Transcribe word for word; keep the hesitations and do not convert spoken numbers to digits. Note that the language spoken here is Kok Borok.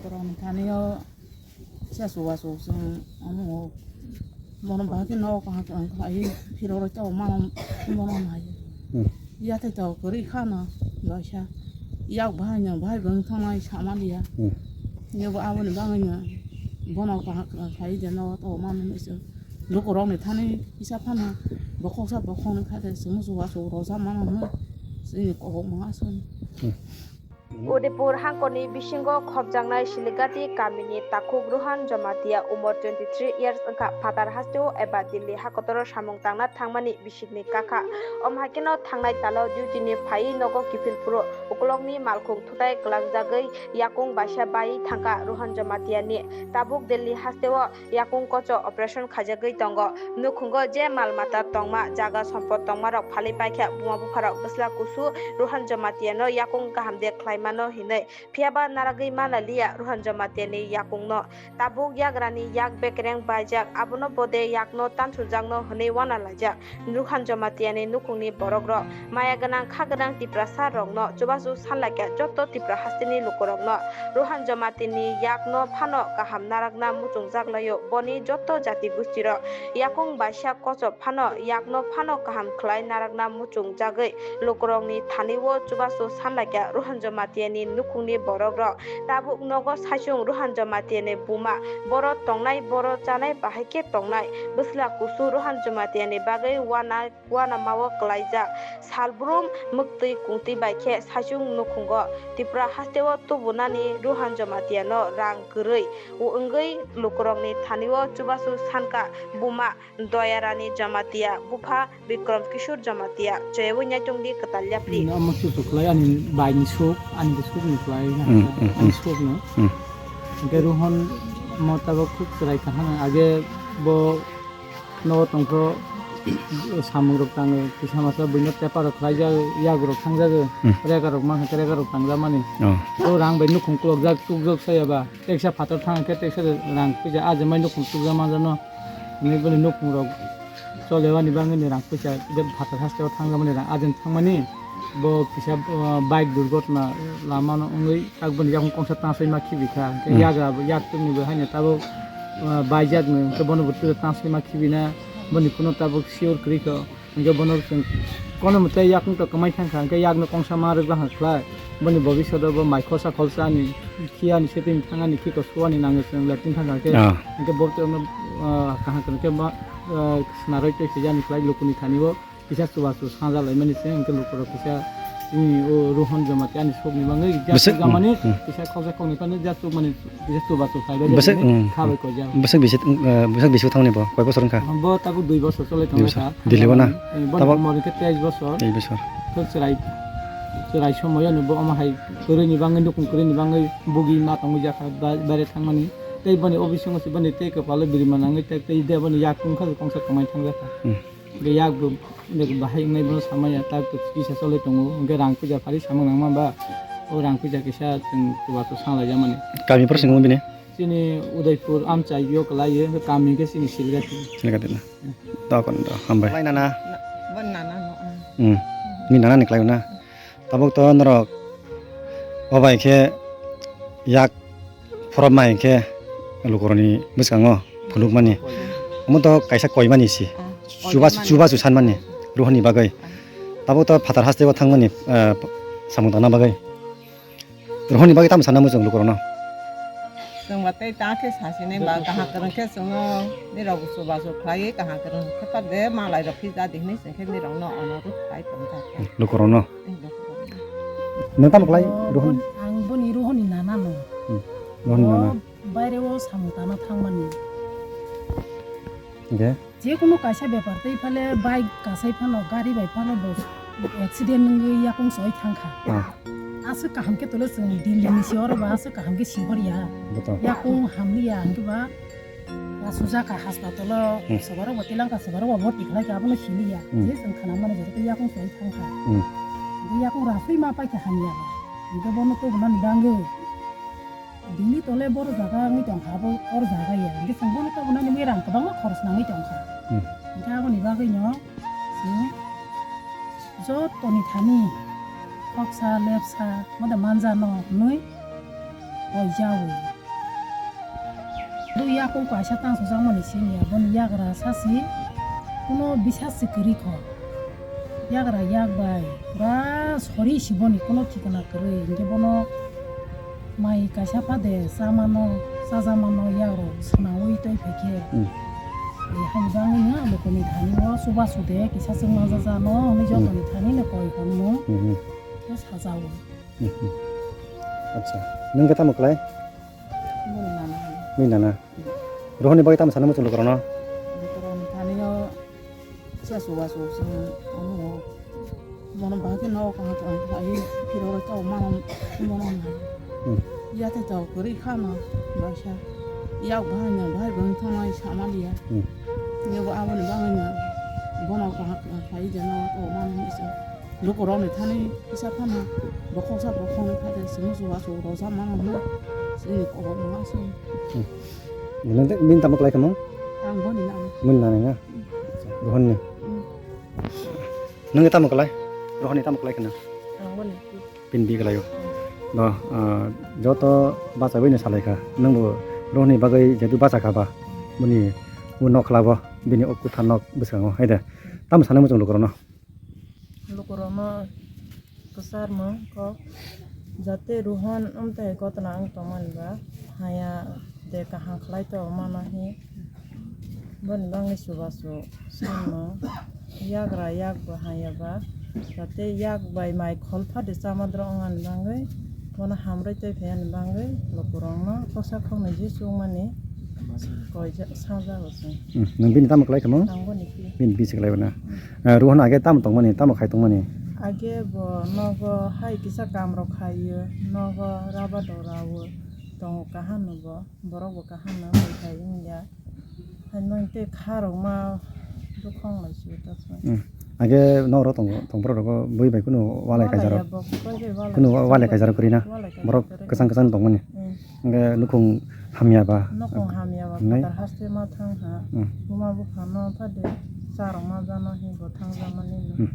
Borokni thani o se chubachu chwng omo bono bahai khe nogo kaham kaham khlai phirogwi tei mano bono nai. Hmm. Yathai to kwrwi khano baisa yak bahai no bahai bwrwng thangnai sama liya. Hmm. Yabo aboni bagwi no bono kaham kaham khlai de nogo to mano hinwi chwng lukurokni thani kisa phano bokhoksa bokhoknwi kha de chwng chubachu rwjak mano hinwi chini kok ma aswk. Hmm. Udaipur hangkorni bisingo khopjaknai Siligati kamini takhuk Ruhan Jamatia, umor twenty three years wngkha, phatar hasteo eba Delhi hakotoro samung tangna thangmani bisikni kakha. Om haikeno thangnai talo duty ni phaiwi nogo kiphil phuru ukulokni malkhung thutai kwlangjagwi yakung baisa bai thangkha Ruhan Jamatiani. Tabuk Delhi hasteo yakung kocho operation khaijagwi tongo. Nukhungo je mal mata tongma, jaga sompot tongmarok phalwi paikha buma bupharok bwsla kusu Ruhan Jamatia no yakung kaham de khlaimano hinwi. Phiyaba naragwi manaliya Ruhan Jamatia ni yakung no. Tabuk yagrani yak bekereng baijak, abono bode yakno tansujakno hinwi wana laijak. Ruhan Jamatia ni nukhungni borokrok, maya gwnang kha gwnang Tiprasa rokno, chubachu sanlakya joto Tipra hasteni lukurokno. Ruhan Jamatia ni yakno phano kaham narakna muchungjak laio boni joto jati gustirok. Yakung baisa kochop phano yakno phano kaham khlai narakna muchungjagwi lukurokni thani o chubachu sanlakya Ruhan Jamatia ni nukhungni borokrok. Tabuk nogo saichung Ruhan Jamatia ni buma, boro tongnai, boro chanai, bahai khe tongnai. Bwsla kusu Ruhan Jamatia ni bagwi wana, wanama o kwlaijak. Salbrum mwktwi kungtwi bai khe saichung nukhungo Tipra hasteo tubunani Ruhan Jamatia no rang kwrwi wngwi lukurokni thani o chubachu sanka buma Doyarani Jamatia, bupha Bikram Kishore Jamatia, chayawui naitung di kwtal yapri. Omo chuchu khlai ani baini suk, ani bwswkni khlai, hmm, hmm, ani sukno. Hmm. Hwnkhe Rohan mo tabuk khub chwrai kaham, age bo nogo tongkho, samungrok tango, kisa masa buino paper rok khlaijak, yagrok thangjago, hmm, regarok mankha khe regarok tangjakmani. Oh. O rang bai nukhung kulokjak, tukjak sayaba, teksa phatar thang khe teksa rang puija, ajamai nukhung tukjak manjano. Hwnwi bini nukhungrok cholewani bagwini rang puisa je phatar hasteo thangjakmani rang ajeni thangmani bo kisa, uh, bike durgotna lamano wngwi tak bini yakung kongsa tansoi ma khibi kha. Hwnkhe, hmm, yagra bo yak tukni bo haino tabuk, uh, baijakno hwnkhe bono bo turo tansoi ma khibina boni kuno tabuk sure kwrwi kha. Hwnkhe bono chwng kono mwtai yakung to kwmai thangkha, hwnkhe yakno kongsa ma rwk bangkha khlai. Boni bobishodo bo mai khosa kholsa ani, khiyani setting thangani, khiko suwani nango chwng latrine thangkha khe. Ah. Hwnkhe bo chwngno, ah, kaham kwrwng khe ma, ah, swnarwi tei swijani khlai lukuni thani o kisa chubachu saja laimani se, hwnkhe lukurok kisa, hmm, o Rohan Jamatia ani sukni bagwi ja bwswk, sukjakmani, hmm, hmm, kisa khoksa khoknwi phano ja sukmani. Bwswk, hmm, kha bai koi jak. Bwswk bisi, uh, bwswk bisi thangni bo, koi bosor wngkha? Bo tabuk dui bosor cholai tong kha. Dui bosor. Delhi o na? Eh, bo tabuk umor hwnkhe teis bosor. Teis bosor. Khe chwrai, chwrai somoyano bo omo hai kwrwini bagwi, nukhung kwrwini bagwi bugi ma tongwi jakha, ba-, baire thangmani. Tei boni o bisingo se boni tei kwpalo birima nangwi tei, tei de boni yak wngkha kongsa kwmai thangjakha. Hmm. Hwnkhe yak bo bahai wngnai bono samaya, tak to kisa cholai tongo. Hwnkhe rang puisa phari samung nangma ba? O rang puisa kisa chwng chubachu sanglai jamani. Kami phar singmo bini? Chini Udaipur amchai yo kwlai, hwnkhe kami hwnkhe chini Silgati. Silgati na. Hmm. Tokon to, hambai. Lai nana? Na, bo nana no, ah. Hmm. Ni nana ni kwlai na? Tabuk to norok o bai khe yak phorop mai khe lukurokni bwskango phunukmani. Omo to kaisa koimani si. Ah, chubachu, koimani. Chubachu sanmani Rohani bagwi. Ah. Tabuk to phatar hasteo thangmani, ah, samung tangna bagwi. Rohani bagwi tamo sana muchung lukurokno? Chwng ba tei ta khe sasinai ba kaham kwrwng khe chwngo nirok chubachu khlaiwi kaham kwrwng khe ta de malai rok phi jadi hinwi chwng khe nirokno onurudh khlai tongkha. Lukurokno? Nwng tamo khlai, Rohon? Ang boni Rohoni nana no. Hmm. Rohoni nana. Bo baire o samung tangna thangmani. Hwnkhe? Jekunu kaisa bepar tei phale bike kasai phano, gari bai phano bo accident wngwi yakung soi thangkha. Ah. Aswk kaham khe tole chwng Delhi ni si oro ba aswk kaham khe si hor ya. Betul. Yakung hamli ya hwnkhe ba. Asujak kha hospital o, hmm, soborok bo tilang kha, soborok bo bhorti khlai kha, abono simi ya. Hmm. Je chwng khna mani jora tei yakung soi thang kha. Hmm. Hwnkhe yakung rasui ma pai kha hamya ba. Hwnkhe bono tubunani bagwi bini tole boro jaga wngwi tong kha, abo or jaga ya. Hwnkhe chwng bono tubunani bagwi rang kwbangma khoros nangwi tong kha. Hmm. Hwnkhe aboni bagwino chwng jotoni thani khoksa lepsa moda manjano hwnwi Koijawi. Bo yakung kaisa tang sujakmani siniya, boni yagra sasi kuno bisas se kwrwi kho. Yagra yak bai pura sori si boni kuno thikna kwrwi, hinkhe bono mai kaisa phade chamano, chajakmano yagrok swnawi tei phaikhe. Hmm. Hai bangwino lukuni thani o chubachu de kisa chwng manjajano hwnwi jotoni thani no koi hwnmung. Hmm, hmm. Khe sajao. Hmm, hmm. Acha, nwng khe tamo khlai? Bini nana. Bini nana. Rohorni bagwi tamo sana muchung lukurokno? Lukurokni thani o kisa chubachu chwng ano. Bono bahai khe nogo kaham kaham khlaiwi phirogwi tei mano bono nai. Hmm. Yate tei kwrwi khano baisa. Yak bahai no bahai bwrwng thangnai samaliya. Hmm. Yabo aboni bagwino bono kaham kaham khlaiwi je nogo tei mano hinwi se. Lukurokni thani kisa phano bokhoksa bokhoknwi phade chwng chubachu rwjak mano hinwi chini kok wngma se. Hmm. Nang tei bini tamo khlai kha mung? Ang boni nana. Boni nana na? Hmm. Rohorni. Hmm. Nungni tamo kwlai? Rohorni tamo kwlai khna? Ang boni. Pin bi kwlaio. Do, ah, joto bachaiwi no salai kha. Nwngbo Rohorni bagwi jedu bacha kha ba, boni o nok khlabo, bini o kutha nok bwskango, hai de. Tamo sanai muchung lukurokno? Lukurokno kwcharmung kok, jate Rohon amtwi gotna wng tongmani ba, haya de kaham khlai tongmano hi. Boni bagwi chubachu sanmung, yagra yak bo haya ba, jate yak bai mai khol phade chamadrok wngnani bagwi, bono hamrwi tei phaiyani bagwi lukurokno koksa khoknwi je chukmani koijak sajago chwng. Hmm, nwng bini tamo kwlai kha mung? Ang boni pi. Bini bisi kwlai bo na. Hmm. Eh, Rohon age tamo tongmani, tamo khai tongmani? Age bo nogo hai kisa kamrok khaio, nogo raba dorao tongo kaham no bo. Borok bo kaham no hai khai wngya. Hai nwng tei kha rok ma bukhong lai si ta chwng. Hmm. Age nok rok tongo, tong borok rogo bui bai kunu walai kaijak rok. Walai ya bo, koi bai walai kaijak rok. Kunu wa-, walai kaijak rok kwrwi na. Walai kaijak rok kwrwi. Borok kwchang kwchang tongmani. Hmm. Hwnkhe nukhung hamya ba. Nukhung hamya ba, nai- kwtal haste ma thang ha. Hmm. Buma bupha no phade cha rok ma jano hi bo thang jamani no. Hmm.